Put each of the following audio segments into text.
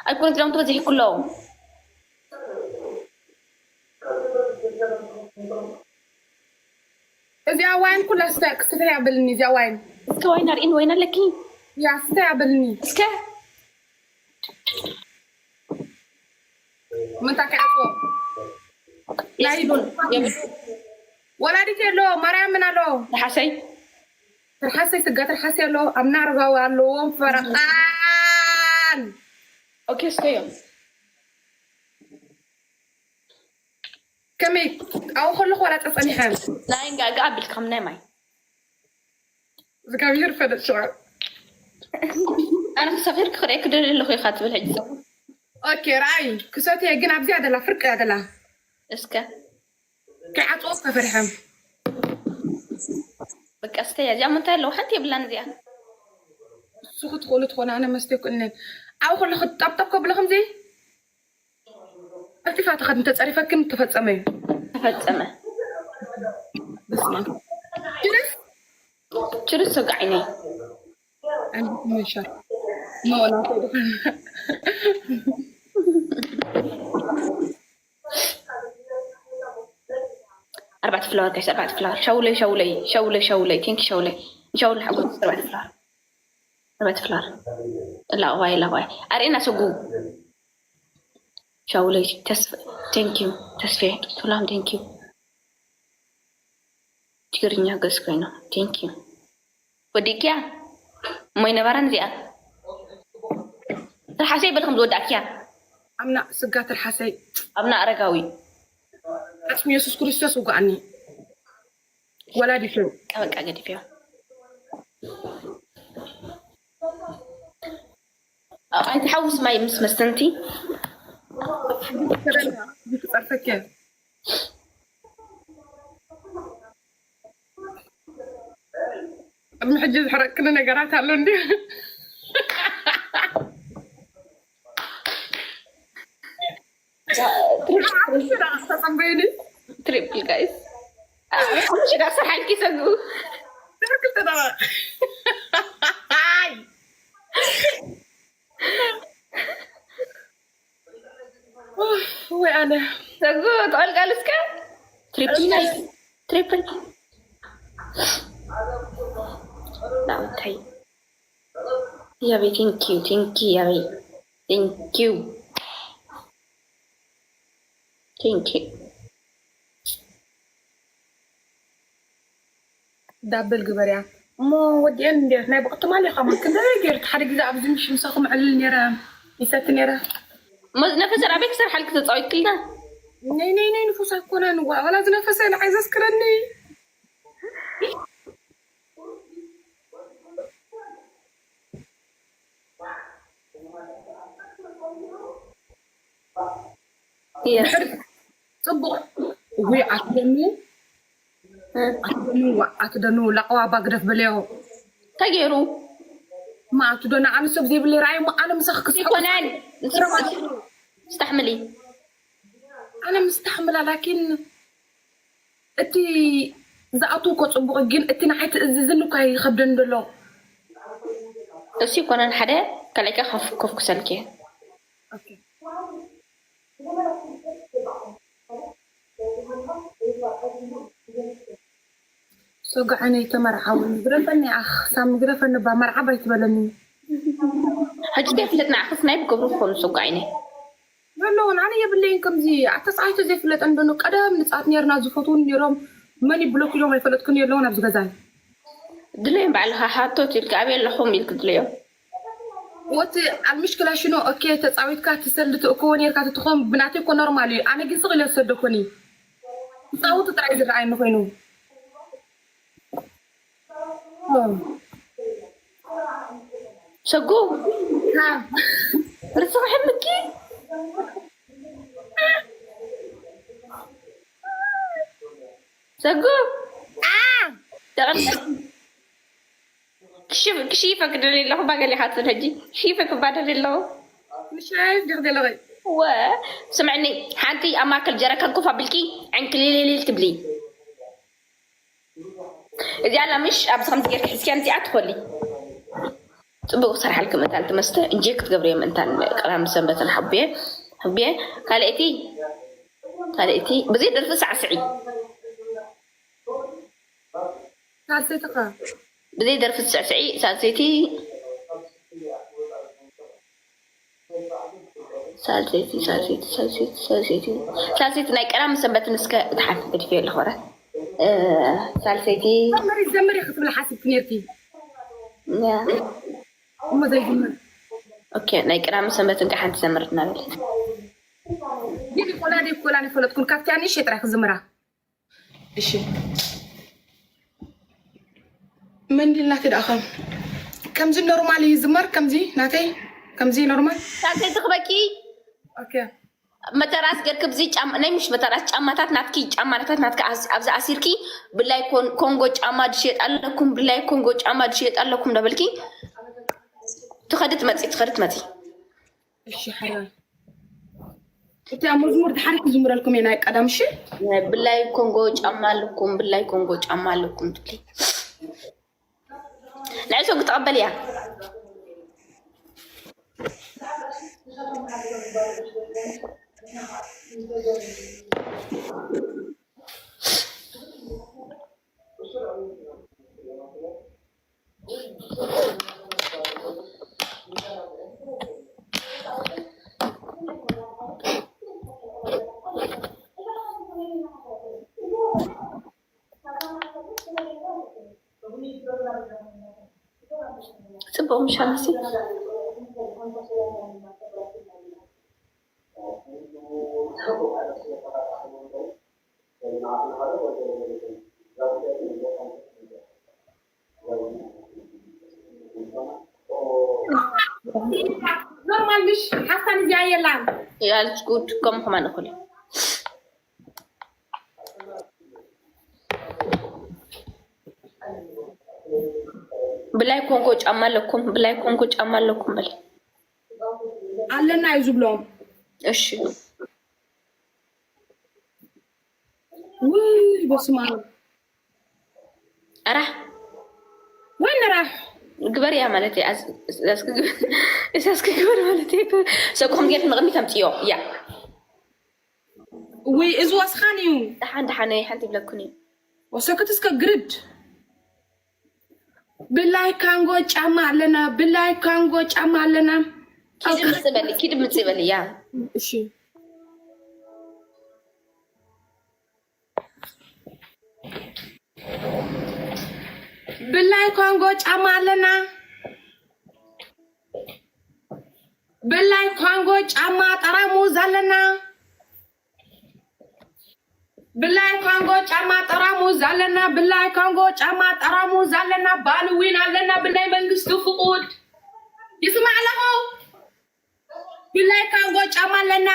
ኣይኮነ ክዳውንቲ በዚሕኩ ኣለዉ። እዚኣ ዋይን ኩላ ስተ-፣ ክስትያ በልኒ፣ እዚኣ ዋይን። እስከ ዋይን ኣርእን፣ ዋይን ኣለኪ? ያ፣ ስተያ በልኒ። እስከ ምንታ ክዓጽዎ? ናይ ዶ-፣ የብሉ። ወላዲት ኣሎ፣ ማርያምን ኣሎ። ትርሓሰይ? ትርሓሰይ ስጋ፣ ትርሓሰይ ኣሎ። ኣብ ናርጋዊ ኣለዎም ፈረቓን። ኦኬ፣ ስተዮም። ከመይ ኣብኡ ከለኹ ዋላ ጸጸኒሐ? ናይ እንጋጋ ኣቢልካ ከም ናይ ማይ። እግዚኣብሔር ፈለጥ ሽዑ። ኣነ ክሰኺር ክኽርኤ ክደሊ ኣለኹ ኢኻ ትብል ሕጂ ሰሙን። ኦኬ፣ ራእይ ክሰትየ ግን ኣብዚኣ ደላ፣ ፍርቅ እያ ደላ። እስከ። ክዓጽዎ ተፈሪሐ። በቃ ስተያ፣ እዚኣ ምንታይ ኣለዎ? ሓንቲ የብላን እዚኣ። እሱ ክትኽእሉ ትኾኑ፣ ኣነ መስተ ይኩንን። ኣብኡ ከለኹ ጠብጠብ ከብሎ ከምዚ። ቀልጢፋ ትኸድ፣ እንተጸሪፈክን ተፈጸመ እዩ። ተፈጸመ። በስመ ኣብ። ችርስ? ችርስ ወጋዒነይ። ኣንድ መሻ። ኖ፣ ናተይ ድኾን። ኣርባዕተ ፍላወር ጋይስ፣ ኣርባዕተ ፍላወር። ሸውለይ፣ ሸውለይ፣ ሸውለይ፣ ሸውለይ። ቴንክ ሸውለይ። ሸውለይ ሓጎስ ኣርባዕተ ፍላወር። ኣርባዕተ ፍላወር። ላቕዋይ፣ ላቕዋይ። ኣርእና ሰጉ። ሻውለይ ተስፋ፣ ቴንክ ዩ። ተስፌ ቱላም፣ ቴንክ ዩ። ትግርኛ ገስ ኮይኖም፣ ቴንክ ዩ። ወዲእክያ? እሞይ ነበራን እዚኣ። ትርሓሰይ በልኹም ዝወዳእክያ። ኣምና ስጋ ትርሓሰይ። ኣምና ኣረጋዊ። ዓጽሚ የሱስ ክርስቶስ ውጋኣኒ። ወላዲቱ። ቀበቃ ገዲፍዮ። ኣንቲ ሓውስ ማይ ምስ መስተንቲ። ተረና፣ ዝትጸርፈከ። ቅድሚ ሕጂ ዝሕረቅክኒ ነገራት ኣሎ እንድዩ። ተጸበዩኒ። ትሪፕል ጋይስ። ሽዳ ሰርሓልኪ ሰጉ። ክልተ ደቂቕ። ወይ ኣነ። ሰጉ፣ ተቐልቀል እስከ። ትሪፕል ጋይስ። ትሪፕል። ዳውንታይ። ያቤ፣ ቴንክ ዩ፣ ቴንክ ዩ፣ ያቤ። ቴንክ ዩ። ቴንክ ዩ። ዳብል ግበርያ። እሞ ወዲአን እንዴ ናይ ብቕትማል ኢኻ። ማ ክንደይ ገይሩ ሓደ ግዜ ኣብዚ ምሽ ምሳኹም ዕልል ነይረ፣ ይሰቲ ነይረ። እሞ ዝነፈሰ ኣበይ ክሰርሓልኪ ተጻዊትክልና? ነይ፣ ነይ፣ ነይ፣ ንፉስ ኣይኮነን። ዋ-፣ ዋላ ዝነፈሰ ንዓይ ዘስክረኒ። Yes። ጽቡቕ። እዊ ኣትደኑ፣ እ። ኣትደኑ፣ ዋ-፣ ኣትደኑ፣ ላቕዋ ባግደፍ በልዮ። ተገይሩ። ማ ኣትደኑ፣ ኣነ ሰብ ዘይብለይ ርኣዩ፣ ማ ኣነ ምሳኽ ክስሕቕ ይኮነን። ስታሕምሊ። ኣነ ምስተሓምላ፣ ላኪን እቲ ዝኣትው እኮ ጽቡቕ፣ ግን እቲ ንዓይ ትእዝዝኒ እኳ ይኸብደኒ ዘሎ። እሱ ይኮነን ሓደ፣ ካልኣይካ ከፍ-፣ ከፍኩሰልኪ። ኦኬ። ሰጉ ዓይነይ ተመርዓዊ። ግረፈኒ ኣኽ፣ ሳሚ ግረፈኒ ባ፣ መርዓብ ኣይትበለኒ። ሕጂ እንታይ ፍለጥ ንዓኽስ ናይ ብገብሩ ክኾኑ ሰጉ ዓይነይ። የለውን፣ ኣነ የብለይን ከምዚ ኣተጻዋይቶ ዘይፍለጠን ዶ ቀደም ንጻት ነርና ዝፈትውን ነሮም መን ይብለኩ እዮም ኣይፈለጥኩን የለውን ኣብዚ ገዛይ። ድለዮም ባዕልኻ ሓቶ ትልካ ኣበይ ኣለኹም ኢልክ ድለዮም። ወቲ ኣብ ምሽክላ ሽኖ ኦኬ ተጻዊትካ ትሰልድ ትእኮ ነርካ ትትኾም ብናተይ እኮ ኖርማል እዩ። ኣነ ግን ስቕ ኢለ ዝሰደኩኒ ትጻውቱ ጥራይ ዝረኣየኒ ኮይኑ። ሰጉ፣ ሃ። ርስኺ ሕምኪ? ሰጉ፣ ኣ። ደቐልቀል። ክሽፍ-፣ ክሽይፈክ ደሊ ኣለኹ፣ ባገሊ ሓትብል ሕጂ። ክሽይፈክ እባ ደሊ ኣለኹ። ምሻይፍ ዲኽ ደለኸ? ወ-፣ ስምዕኒ፣ ሓንቲ ኣብ ማእከል ጀረካን ኮፍ ኣቢልኪ ዕንክሊሊሊል ትብሊ። እዚኣ ኣላ ምሽ፣ ኣብዚ ከምዚ ጌርኪ ሒዝኪያ፣ እዚኣ ትኾሊ። ጽቡቅ ክሰርሓልኪ ምእንታን ትመስተ እንጂ ክትገብርዮ ምእንታን ቀዳም ሰንበትን ሓብየ። ሕብየ ካልእቲ ካልእቲ ብዘይ ደርፊ ሳዕስዒ። ሳልሰይትኻ ብዘይ ደርፊ ትስዕስዒ ሳልሰይቲ። ሳልሰይቲ ሳልሰይቲ ሳልሰይቲ ሳልሰይቲ ሳልሰይቲ ናይ ቀዳም ሰንበትን እስከ እታ ሓንቲ ገድፍዮ ኣለኹ። ረ ሳልሰይቲ መሪ ዘመሪ ክትብል ሓስብክ ነርኪ። እሞ ዘይዝምር ኦኬ፣ ናይ ቀዳም ሰንበትን ከ ሓንቲ ዘምር እናበለት ግን ቆላ ደይ ቆላ ይፈለጥኩን ካብቲ ኣንሽ ጥራይ ክዝምራ። እሺ መንዲል ናተይ ደኣ ከም ከምዚ ኖርማል ይዝመር። ከምዚ ናተይ ከምዚ ኖርማል ሳልሰይቲ ክበኪ። ኦኬ። መተራስ ገርክ ብዚ ጫማ ናይ ምሽ መተራስ ጫማታት ናትኪ ጫማታት ናትኪ ኣዝ- ኣብዚ ኣሲርኪ ብላይ ኮን- ኮንጎ ጫማ ድሽየጥ ኣለኩም ብላይ ኮንጎ ጫማ ድሽየጥ ኣለኩም ደበልኪ። ትኸዲ ትመፂ ትኸዲ ትመፂ። እሺ ሓራይ እቲ ኣብ መዝሙር ድሓር ክዝምረልኩም እየ ናይ ቀዳም። እሺ ብላይ ኮንጎ ጫማ ኣለኩም ብላይ ኮንጎ ጫማ ኣለኩም ትብሊ። ንዕሶ ክትቐበል እያ። ጽቡቕ ምሻ መሲ ኖርማል ምሽ ሓፍታን እዚኣ የላን። ያልስ ጉድ ከም ከማን እኹል ብላይ ኮንጎ ጫማ ኣለኩም ብላይ ኮንጎ ጫማ ኣለኩም በል። ኣለና እዩ ዝብሎም። እሺ ውይ በስማ ኣራ ወይ ነራሕ ግበር እያ ማለት እያ። እዛስ ክግበር ማለት እያ። ሰብኩም ጌር ንቕድሚ ተምፅዮ እያ። ውይ እዚ ወስኻን እዩ። ደሓን ደሓን ሓንቲ ይብለኩን እዩ። ወሰክት እስከ ግርድ ብላይ ካንጎ ጫማ ኣለና። ብላይ ካንጎ ጫማ ኣለና። ኪድ ምፅእ በሊ ኪድ ምፅእ በሊ እያ። እሺ ብላይ ኮንጎ ጫማ ኣለና። ብላይ ኮንጎ ጫማ ጠራሙዝ ኣለና። ብላይ ኮንጎ ጫማ ጠራሙዝ ኣለና። ብላይ ኮንጎ ጫማ ጠራሙዝ ኣለና። ባልዊን ኣለና። ብላይ መንግስቱ ፍቁድ ይስማዕ ኣለኹ። ብላይ ኮንጎ ጫማ ኣለና።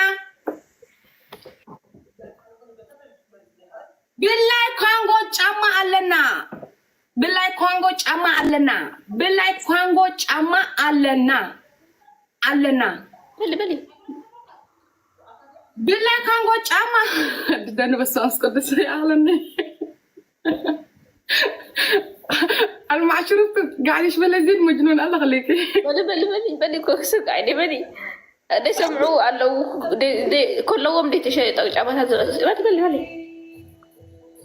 ብላይ ኮንጎ ጫማ ኣለና። ብላይ ኮንጎ ጫማ ኣለና። ብላይ ኮንጎ ጫማ ኣለና። ኣለና። በሊ በሊ ብላይ ኮንጎ ጫማ ደንበሳ ኣስቀድስ ይኣለኒ። ኣልማዕሽሩት ጋዕሽ በለዚን መጅኑን ኣለኽልኪ በሊ በሊ በሊ በሊ ኮክሱ ጋይደ በሊ ደሰምዑ ኣለዉ። ከለዎም ደተሸጠ ጫማታት ዝበት በሊ በሊ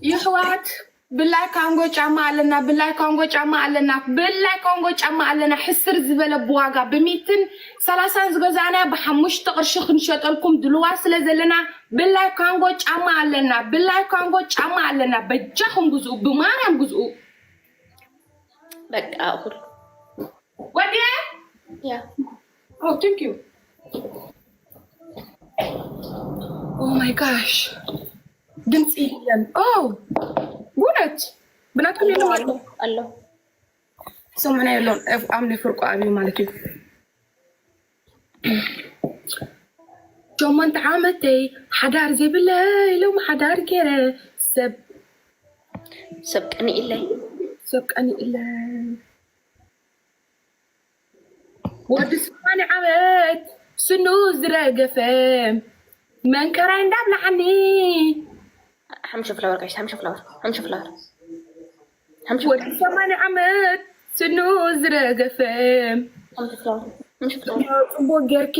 ይሕዋት ብላይ ካንጎ ጫማ ኣለና። ብላይ ካንጎ ጫማ ኣለና። ብላይ ካንጎ ጫማ ኣለና። ሕስር ዝበለ ብዋጋ ብሚትን ሰላሳን ዝገዛእና ብሓሙሽተ ቅርሺ ክንሸጠልኩም ድልዋ ስለ ዘለና ብላይ ካንጎ ጫማ ኣለና። ብላይ ካንጎ ጫማ ኣለና። በጃኹም ግዝኡ፣ ብማርያም ግዝኡ። በቃ እኹል ወዲያ ያ Oh, thank you. Oh my gosh. ድምፂ የለን። Oh, ጉነት ብናትኩም የለን ማለት ኣሎ ኣሎ ሰሙና የለን። ኣምኒ ፍርቁ ኣብዩ ማለት እዩ። ሸሞንተ ዓመተይ ሓዳር ዘይብለይ ሎም ሓዳር ገይረ ሰብ ሰብ ቀኒኢለይ ሰብ ቀኒኢለይ ወዲ ሰማንያ ዓመት ስኑ ዝረገፈ መንከራይ እንዳብላዓኒ ሓምሸ ፍላወር ጋሽ ሓምሸ ፍላወር ሓምሸ ፍላወር ሓምሸ ወዲ ሰማንያ ዓመት ስኑ ዝረገፈ ሓምሽፍላወር ሓምሽፍላወር ጽቡቅ ጌርኪ።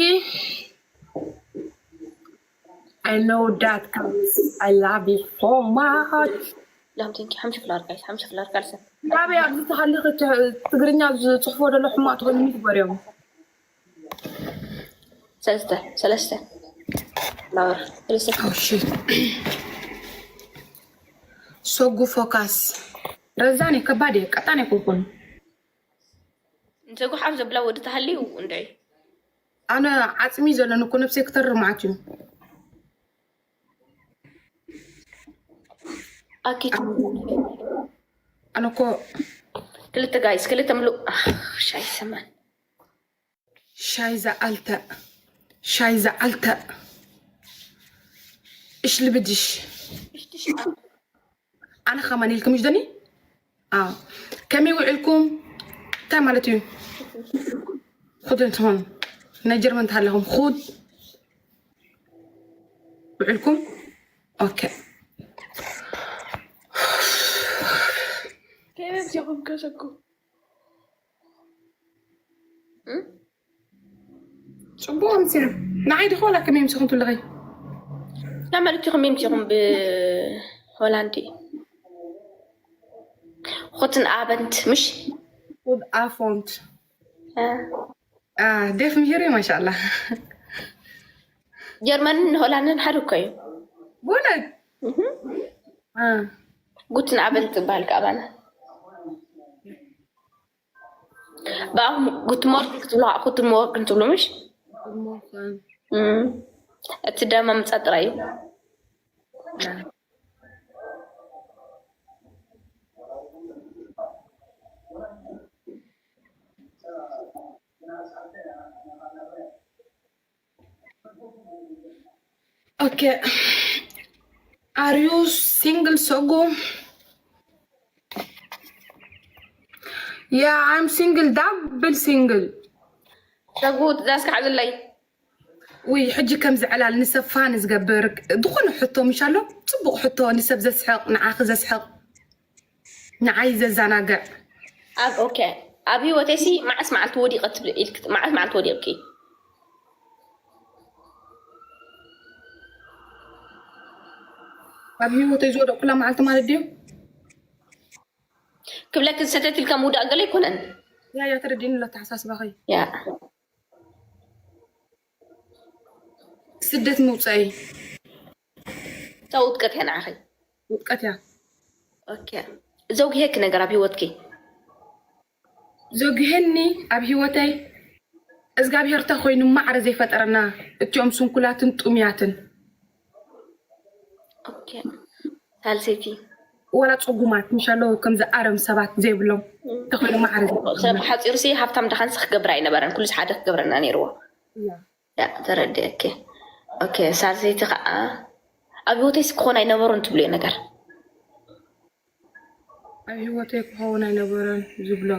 I know that comes. I love you so much. ላም ቴንኪ ሓምሽፍላወር ጋይስ ሓምሽፍላወር ካልሰ ናበይ ኣብዚ ተሃሊኺ ት- ትግርኛ ዝፅሕፎ ዘሎ ሕማቅ ትኾኒ ምግበርዮም። ሰለስተ ሰለስተ ፍላወር ሰለስተ Oh shit. ሶጉ ፎካስ ረዛን እየ፣ ከባድ እየ፣ ቀጣን ኣይኮንኩን። ንሰጉሓፍ ዘብላ ወዲ ተሃልዩ እንድዒ ኣነ ዓፅሚ ዘለኒ እኮ ነብሰይ ክተርር መዓት እዩ። ኣኪት ኣነ እኮ ክልተ ጋይስ ክልተ ምሉእ ኣኽ፣ ሻይ ሰማን Scheiße, Alter. Scheiße, Alter. Ich liebe dich. ኣነ ኸማን ኢልኩም ምሽ ደኒ? ኣዎ። ከመይ ውዕልኩም? እንታይ ማለት እዩ? ኹድ እንትኾን ናይ ጀርመን ተሃለኹም ኹድ ውዕልኩም? ኦኬ። ከመይ ምሲኹም ከሰኩ? ጽቡቕ ኣምሲያ። ንዓይ ዲኹ ዋላ ከመይ ምሲኹም ትብለኸይ? እንታይ ማለት እዩ ከመይ ምሲኹም ብሆላንዲ? ኹትን ኣበንት ምሽ? ኹድ ኣፎንት። አ። አ፣ ዴፍ ምሂሩ እዩ፣ ማሻኣላ። ጀርመንን ሆላንድን ሓደ እኮ እዩ። ብእውነት? እህ። አ። ጉትን ኣበንት ዝበሃል ከኣ ባና። ብኣኹም ጉትን ሞርግን ክትብሉ፣ ጉትን ሞርግን ትብሉ ምሽ? ጉትን ሞርግን። እም። እቲ ደማ ምጻ ጥራይ እዩ። አ። Okay. Are you single, Sogo? Yeah, I'm single, double single. ሰጉ ትእዛዝ ክሓዝለይ። ውይ፣ ሕጂ ከምዚ ዕላል ንሰብ ፋን ዝገብር ዝኾነ ሕቶ ምሽ ኣሎ? ጽቡቕ ሕቶ፣ ንሰብ ዘስሕቕ፣ ንዓኺ ዘስሕቕ፣ ንዓይ ዘዘናግዕ። ኣብ፣ ኦኬ፣ ኣብ ህይወተይሲ መዓስ መዓልቲ ወዲቐ ትብሊ ኢልክ-፣ መዓስ መዓልቲ ወዲቕኪ? ኣብ ህይወተይ ዝወደቕኩላ መዓልቲ ማለት ድዩ? ክብለክ ሰተት ኢልካ ምውዳቕ ገለ ኣይኮነን። ያ፣ ያ፣ ተረዲእኒ ኣሎ ኣተሓሳስባኺ። ያ። ስደት ምውጻእይ። እታ ውድቀት እያ ንዓኺ። ውድቀት እያ። ኦኬ። ዘጉሄክ ነገር ኣብ ህይወትኪ? ዘጉሄኒ ኣብ ህይወተይ፣ እግዚኣብሄር ተኾይኑ ማዕረ ዘይፈጠረና እቲኦም ስንኩላትን ጥሙያትን። ኦኬ። ሳልሰይቲ። ወላ ጽጉማት፣ ምሽ ኣለዉ ከምዚ ኣረም ሰባት ዘይብሎም። እም። ተኾይኑ ማዕረ ዘይፈጠረና። ሰብ ሓጺሩሲ ሃብታም ደሓንሲ ክገብር ኣይነበረን። ኩሉስ ሓደ ክገብረና ነይርዎ። እያ። ያ፣ ተረዲኤኪ። ኦኬ፣ ሳልሰይቲ ኸዓ፣ ኣብ ህይወተይስ ክኾን ኣይነበሮን ትብልዮ ነገር? ኣብ ህይወተይ ክኸውን ኣይነበረን ዝብሎ።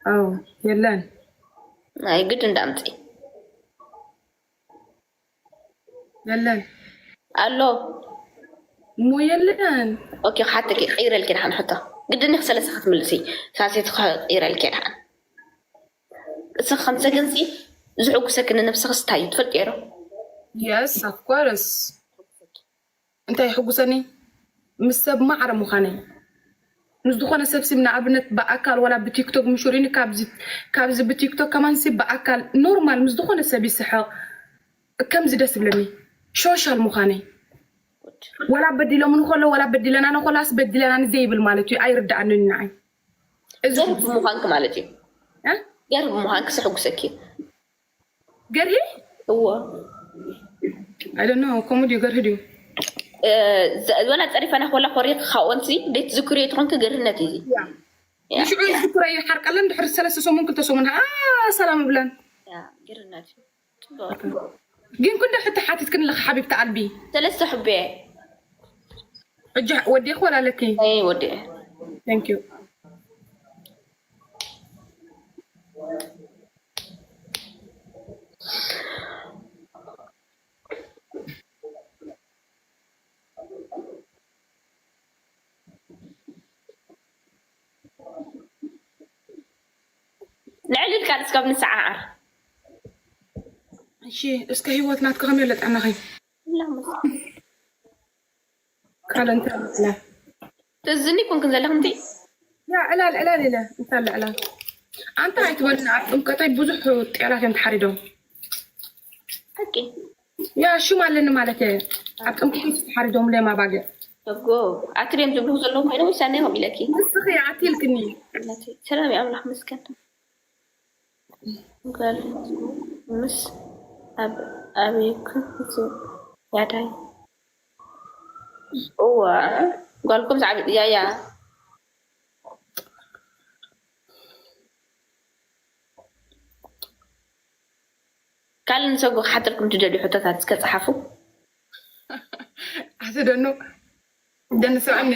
ኣው፣ የለን። ናይ ግድ እንዳምፂ። የለን። ኣሎ። እሞ የለን። ኦኬ፣ ክሓተኪ፣ ክቕይረልኪ ደሓን ሕቶ። ግድን ኢኺ ሰለስተ ክትምልሲ። ሳልሰይቲ ክቕይረልኪ ደሓን። እስኺ ከም ሰገንሲ ዝሕጉሰኪ ንነብስኺ ስታይ እዩ፣ ትፈልጥዮ ዶ? Yes, of course. እንታይ ይሕጉሰኒ? ምስ ሰብ ማዕረ ምዃነይ። ምስ ዝኾነ ሰብ ሲም ንኣብነት ብኣካል ዋላ ብቲክቶክ ምሽ ርኢኒ፣ ካብዚ፣ ካብዚ ብቲክቶክ ከማንሲ ብኣካል ኖርማል ምስ ዝኾነ ሰብ ይስሕቕ። ከምዚ ደስ ዝብለኒ ሾሻል ምዃነይ። ወላ በዲሎም ንኸሎ፣ ወላ በዲለና ንኸሎ፣ ኣስበዲለና ንዘይብል ማለት እዩ። ኣይርድኣንን ንዓይ። እዚ ገርሂ ብምዃንኪ ማለት እዩ። እ? ገርሂ ብምዃንኪ ስሕጉሰኪ። ገርሂ? እዎ። I don't know፣ ከምኡ ድዩ ገርሂ ድዩ? እ፣ ዘ-፣ ወላ ጸሪፈና ኮላ ኮሪክ ካኦንሲ፣ ደይ ትዝክርዮ ትኾንኪ ገርህነት እዩ። ያ። ያ። ንሽዑ ዝዝክሮ ይሓርቀለን፣ ድሕሪ ሰለስተ ሰሙን፣ ክልተ ሰሙን፣ ኣ፣ ሰላም እብለን። ያ፣ ገርህነት እዩ። ጽቡቕ። ግን ክንደ ሕቶ ሓቲትክኒ ኣለኺ ሓቢብቲ ኣልቢ። ሰለስተ ሕቡየ። ሕጂ ወዲእኺ ወላ ኣለኪ? ኣይ፣ ወዲኤ። Thank you። እስካብ ንሰዓዓር። እሺ፣ እስከ ህይወት ናትካ ከመይ ኣሎ ጥዕናኺ? ላምስ ካልእ እንታይ ኣሎ? ትዝኒ ኮንክን ዘለኽንቲ ያ ዕላል ዕላል ኢለ እንታይ ኣሎ ዕላል? ኣንታ ኣይትበልና። ኣብ ጥምቀተይ ብዙሕ ጤላት እዮም ተሓሪዶም። ሓቂ ያ ሽም ኣለኒ ማለት እየ። ኣብ ጥምቀተይ ተሓሪዶም ለማ ባገ እጎ ኣቲ ድዮም ዝብልኹ ዘለዉ ኮይኖም ይሳነ እዮም ኢለኪ ንስኺ ኣትልክኒ። ሰላም የኣምላኽ መስከን ጓል ምስ ኣብ ኣበይኩ ያዳይ እዋ ጓልኩም ዝዓብ ያያ ካልእ ንሰጉ ክሓተልኩም ትደልዩ ሕቶታት እስከ ጸሓፉ። ኣቲ ደኖ ደንስኣኒ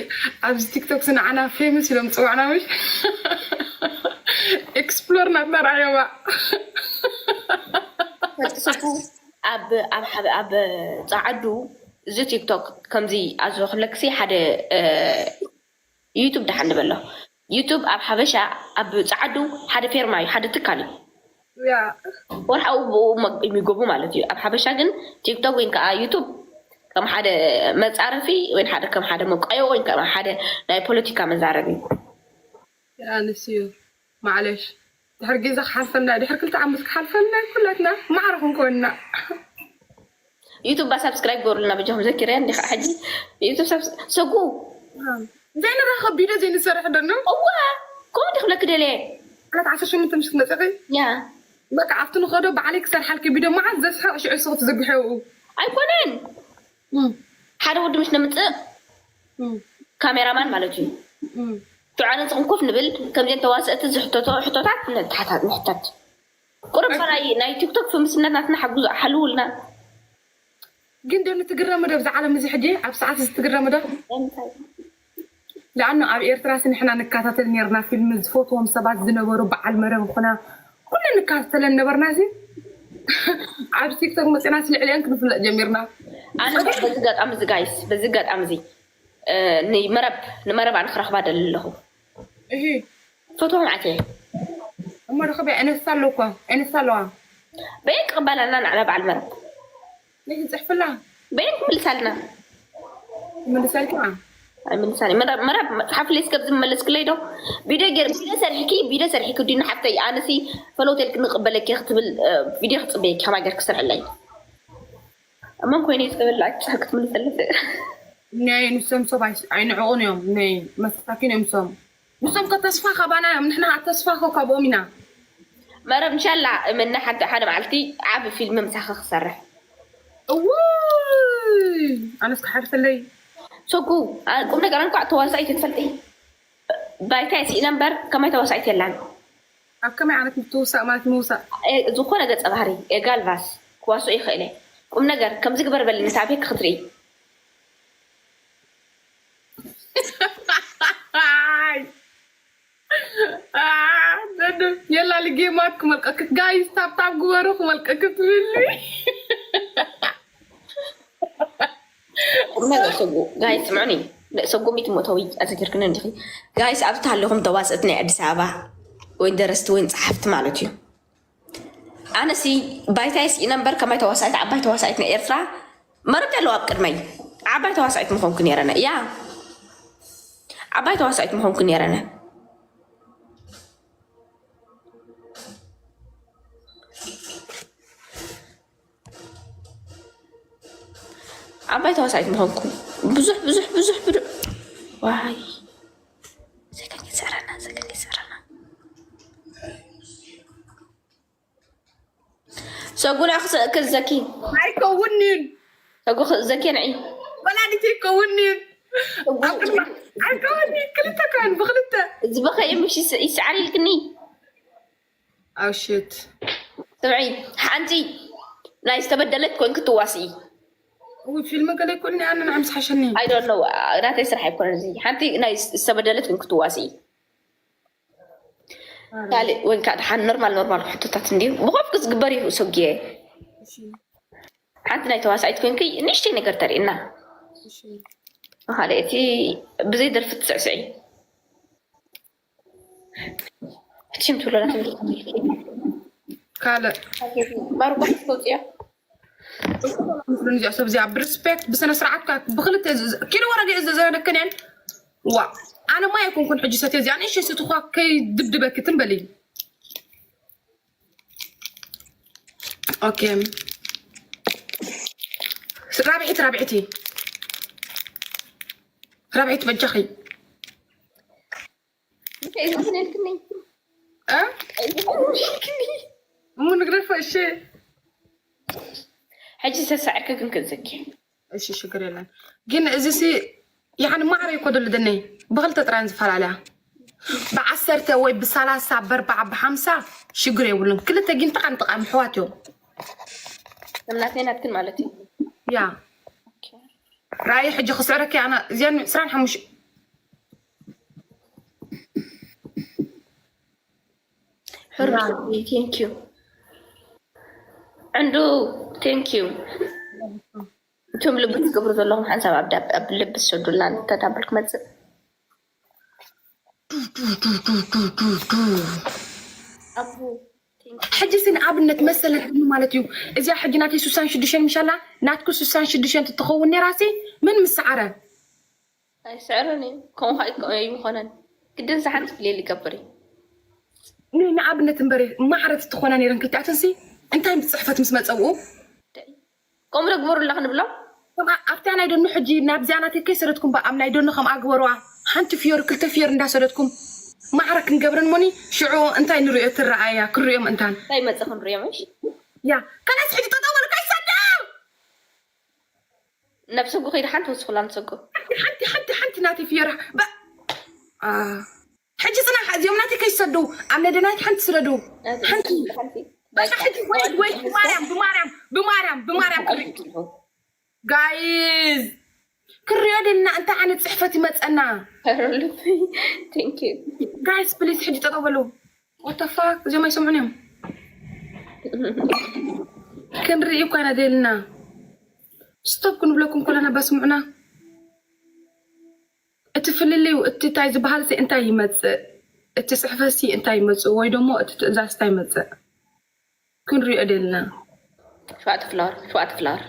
ኣብዚ ቲክቶክ ንዓና ፌምስ ኢሎም ዝፅዋዕና ምሽ ኤክስፕሎር ናትና ረኣዮማ ፈጥስኩ ኣብ ኣብ ሓደ ኣብ ጻዓዱ እዚ ቲክቶክ ከምዚ ኣዞ ክብለክሲ ሓደ ዩቱብ ደሓን ንበሎ ዩቱብ ኣብ ሓበሻ ኣብ ጻዓዱ ሓደ ፌርማ እዩ ሓደ ትካል እዩ ያ ወርሓዊ ብኡ መ- የሚገቡ ማለት እዩ ኣብ ሓበሻ ግን ቲክቶክ ወይ ከዓ ዩቱብ ከም ሓደ መፃረፊ ወይ ሓደ ከም ሓደ መቋዮ ወይ ከም ሓደ ናይ ፖለቲካ መዛረቢ ያ ንስዩ ማዕለሽ ድሕር ግዜ ክሓልፈልና ድሕር ክልተ ዓመት ክሓልፈልና ኩላትና ማዕረ ክንኮንና ዩቱብ ሳብስክራይብ ገሩልና በጃኹም ዘኪረያ እንዲ ከዓ ሕጂ ዩቱብ ሳብስ- ሰጉ ዘይንራኸብ ቢዶ ዘይንሰርሕ ደኖ እዋ ከምኡ እንዲ ክብለክ ደልየ ዕለት ዓሰርተ ሸሞንተ ምሽት መፀኺ ያ በቃ ኣብቲ ንኸዶ ባዕለይ ክሰርሓልኪ ቢዶ መዓት ዘስሕቕ ሽዑ ስኽ ትዝግሐው ኣይኮነን ሓደ ወዲ ምስ ነምፅእ ካሜራማን ማለት እዩ ሽዑ ኣነ ንስኹም ኮፍ ንብል ከምዚን ተዋሰእቲ ዝሕተቶ ሕቶታት ንትሓታት ንሕተት ቁርብ ናይ ናይ ቲክቶክ ፍምስነት ናትና ሓጉዝ ሓልውልና ግን ዶ ንትግረሚ ዶ ብዛ ዓለም እዚ ሕጂ ኣብ ሰዓት እዚ ትግረሚ ዶ ለኣኑ ኣብ ኤርትራ ሲ ንሕና ንከታተል ነርና ፊልም ዝፈትዎም ሰባት ዝነበሩ በዓል መረብ ኾና ኩሉ ንከታተለን ነበርና እዚ ኣብ ቲክቶክ መፅና ሲ ልዕሊአን ክንፍለጥ ጀሚርና ኣነ በዚ ጋጣሚ እዚ ጋይስ በዚ ጋጣሚ እዚ ንመረብ ንመረብ ኣነ ክረኽባ ደሊ ኣለኹ እሂ ፈትዎም ዓትየ እሞ ርኽበ ዕነሳ ኣለኳ ዕነሳ ኣለዋ በየን ክቕበላልና ንዓና በዓል መረብ ነይ ትፅሕፍላ በየን ክምልሳልና መልሰልካ ኣይምልሳኒ መረብ መረብ መፅሓፍ ለይ ስከብ ዝመለስክለይ ዶ ቢዶ ገር ቢዶ ሰርሕኪ ቢዶ ሰርሕኪ ዲና ሓፍተይ ኣነሲ ፈለውቴል ክንቅበለኪ ክትብል ቪድዮ ክፅበየኪ ከማ ገር ክሰርሐለይ እመን ኮይነ ዝተበላዕ ክሳብ ክትምልሰለት ነይ ንሶም ሰብ ኣይ- ኣይንዕቑን እዮም ነይ መሳኪን እዮም ሶም ንሶም ከተስፋ ካባና እዮም ንሕና ተስፋ ኮ ካብኦም ኢና መረብ እንሻላ እመና ሓንቲ ሓደ መዓልቲ ዓብ ፊልም ምሳኸ ክሰርሕ እውይ ኣነስ ክሓልፈለይ ሶጉ ቁም ነገር እንኳ ተዋሳኢት ትፈልጢ ባይታይ ስኢነ እምበር ከማይ ተዋሳኢት የላን ኣብ ከመይ ዓይነት ምትውሳእ ማለት ምውሳእ ዝኾነ ገፀ ባህሪ የጋልቫስ ክዋስኦ ይኽእል እየ ቁም ነገር ከምዚ ግበር በልኒ ታቤክ ክትርኢ የላ ልጌማት ክመልቀክት ጋይስ ታብታብ ግበሩ ክመልቀክት ትብሊ ቁም ነገር ሰጉ ጋይ ስምዑኒ ሰጉ ሚት ሞተዊ ኣዘኪርክኒ እንዲኺ ጋይስ ኣብቲ ኣለኹም ተዋስእት ናይ ኣዲስ ኣበባ ወይ ደረስቲ ወይ ፀሓፍቲ ማለት እዩ ኣነሲ ባይታይ ስኢነ እምበር ከማይ ተዋሳኢት ዓባይ ተዋሳኢት ናይ ኤርትራ መረብ ኣለዋ ኣብ ቅድመይ ዓባይ ተዋሳኢት ምኾንኩ ነረነ እያ ዓባይ ተዋሳኢት ምኾንኩ ነረነ ዓባይ ተዋሳኢት ምኾንኩ ብዙሕ ብዙሕ ብዙሕ ብዱ ዋይ ዘገኝ ይሰራና ዘገኝ ይሰራና ሰጉና ክዘኪ ኣይከውንን ሰጉ ዘኪ ንዒ ወላዲት ኣይከውንን ኣይከውኒ ክልተ ከን ብክልተ ዝበኸየ ምሽ ይስዓር ኢልክኒ ኣውሽት ስምዒ ሓንቲ ናይ ዝተበደለት ኮንክ ትዋስኢ እው ፊልም ገለ ይኮን ኣነ ንዓምስ ሓሸኒ ኣይዶኖ ናተይ ስራሕ ኣይኮነን እዚ ሓንቲ ናይ ዝተበደለት ኮንክ ትዋስኢ ካልእ ወይ ከዓ ድሓን ኖርማል ኖርማል ሕቶታት እንዲዩ ብኮፍክ ዝግበር እዩ ሰጊየ ሓንቲ ናይ ተዋሳኢት ኮንክ ንእሽተይ ነገር ተርእና ካልእ እቲ ብዘይ ደርፊ ትስዕስዒ ሽም ትብሎ ላ ትብል። ካልእ ባሩባሕ ተውፅዮ። ምስሉን እዚኣ ሰብ እዚኣ ብሪስፔክት ብስነ ስርዓት ካ ብክልተ ዝ- ኪሎ ወረደ እየ ዘዘነክን እየን። ዋ ኣነ ማይ ኣይኮንኩን ሕጂ ሰትየ እዚኣ ንእሽተይ ስቲ ኳ ከይድብድበኪ ትም በሊ። ኦኬ ራብዒት ራብዒቲ ራብዒት በጃኺ እንታይ ዝኽነልክኒ እ? እንታይ ዝኽነልክኒ እሙ ንግረፈ እሺ ሕጂ ተሳዕርኪ ግን ክዘኪ እሺ ሽግር የለን ግን እዚ ሲ ያኒ ማዕረ ይኮ ደሉ ደነይ ብክልተ ጥራን ዝፈላለያ ብዓሰርተ ወይ ብሰላሳ በርባዓ ብሓምሳ ሽግር የብሉን ክልተ ግን ጥቃን ጥቃን ኣሕዋት እዮም እምናተይ ናትክን ማለት እዩ ያ ራእይ ሕጂ ክስዕረኪ ኣና እዚኣን ዕስራን ሓሙሽተ ሕሩይ thank you ዕንዱ thank you እቶም ልቢ ትገብሩ ዘለኹም ሓንሳብ ኣብ ዳብ ኣብ ልቢ ዝሰዱላ እንተዳብል ክመፅእ ኣቡ ሕጂ ሲ ንኣብነት መሰለትኒ ማለት እዩ እዚኣ ሕጂ ናተይ ሱሳን ሽዱሽተን ምሻላ ናትኩ ሱሳን ሽዱሽተን ትትኸውን ነራ ሲ ምን ምስዓረ ኣይስዕርን እዩ ከምኡ ከዓ ኣይኮ- ኣይምኾነን ግድን ዝሓንቲ ፍልል ይገብር እዩ ን- ንኣብነት እምበር ማዕረት ትኾና ነይረን ክልቲኣተን ሲ እንታይ ጽሕፈት ምስ መፀብኡ ከምኡ ዶ ግበሩ ኣለኽ ንብሎም ኣብታ ናይ ደኑ ሕጂ ናብዚኣ ናተይ ከይሰደትኩም በኣም ናይ ደኑ ከም ኣግበርዋ ሓንቲ ፍዮር ክልተ ፍዮር እንዳሰደትኩም ማዕረ ክንገብረን ሞኒ ሽዑ እንታይ ንሪኦ ትረኣያ ክንሪኦም እንታን እንታይ መፅእ ክንሪኦም እሺ ያ ከላስ ሕጂ ጠጠው በሉ ከይሰደው ነብሰ ጉ ከይዲ ሓንቲ ወስኹላ ንሰጎ ሓንቲ ሓንቲ ሓንቲ ናተይ ፍዮራ በ- አ፣ ሕጂ ፅናሕ እዚኦም ናተይ ከይሰደው ኣብ ናይ ደናይት ሓንቲ ስደዱ ሓንቲ በቃ ሕጂ ወይ ወይ ብማርያም ብማርያም ብማርያም ብማርያም ክርኢ ጋይዝ ክሪኦ ደልና እንታይ ዓይነት ፅሕፈት ይመፀና ልቢ thank you ጋይስ ፕሊዝ ሕጂ ጠጠው በሉ ወተፋ እዚኦም ኣይሰምዑን እዮም ክንርኢ እኳ ኢና ደልና ስቶፕ ክንብለኩም ከለና በስምዑና እቲ ፍልልዩ እቲ እንታይ ዝበሃል ሲ እንታይ ይመፅእ እቲ ፅሕፈት ሲ እንታይ ይመፅእ ወይ ደሞ እቲ ትእዛዝ እንታይ ይመፅእ ክንሪኦ ደልና ሸዋዕተ ፍላወር ሸዋዕተ ፍላወር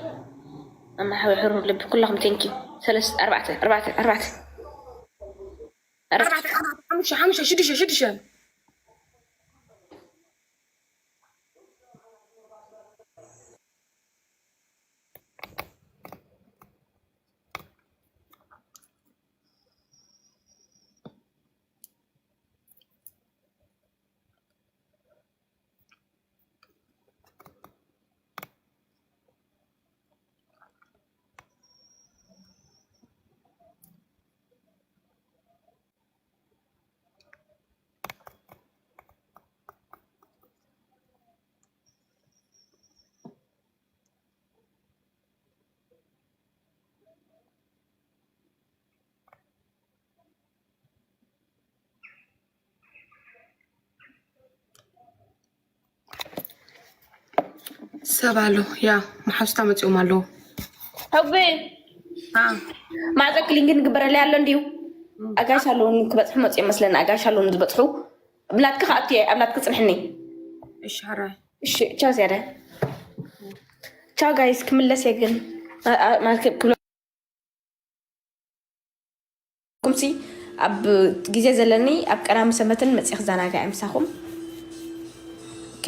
ኣማሓዊ ሕሩር ልቢ ኩላኹም thank you ሰለስተ ኣርባዕተ ኣርባዕተ ኣርባዕተ ኣርባዕተ ሓሙሽተ ሓሙሽተ ሽዱሽተ ሽዱሽተ ሰብ ኣሎ ያ መሓዙታ መፂኦም ኣለዉ ሕቢ አ፣ ማዕፀ ክሊንግ ንግበረለይ ኣሎ እንድዩ ኣጋሽ ኣለውን ክበፅሑ መፅኡ መስለኒ ኣጋሽ ኣለውን ዝበፅሑ ብላትኪ ከኣቱ ኣብ ላትኪ ፅንሕኒ እሺ ሓራይ እሺ ቻው ዝያዳ ቻው ጋይስ ክምለስ እየ ግን አ- አ- ማለት ክብለ- ኩምሲ ኣብ ግዜ ዘለኒ ኣብ ቀዳሚ ሰንበትን መፅእ ክዘናጋዕ እየ ምሳኹም ኦኬ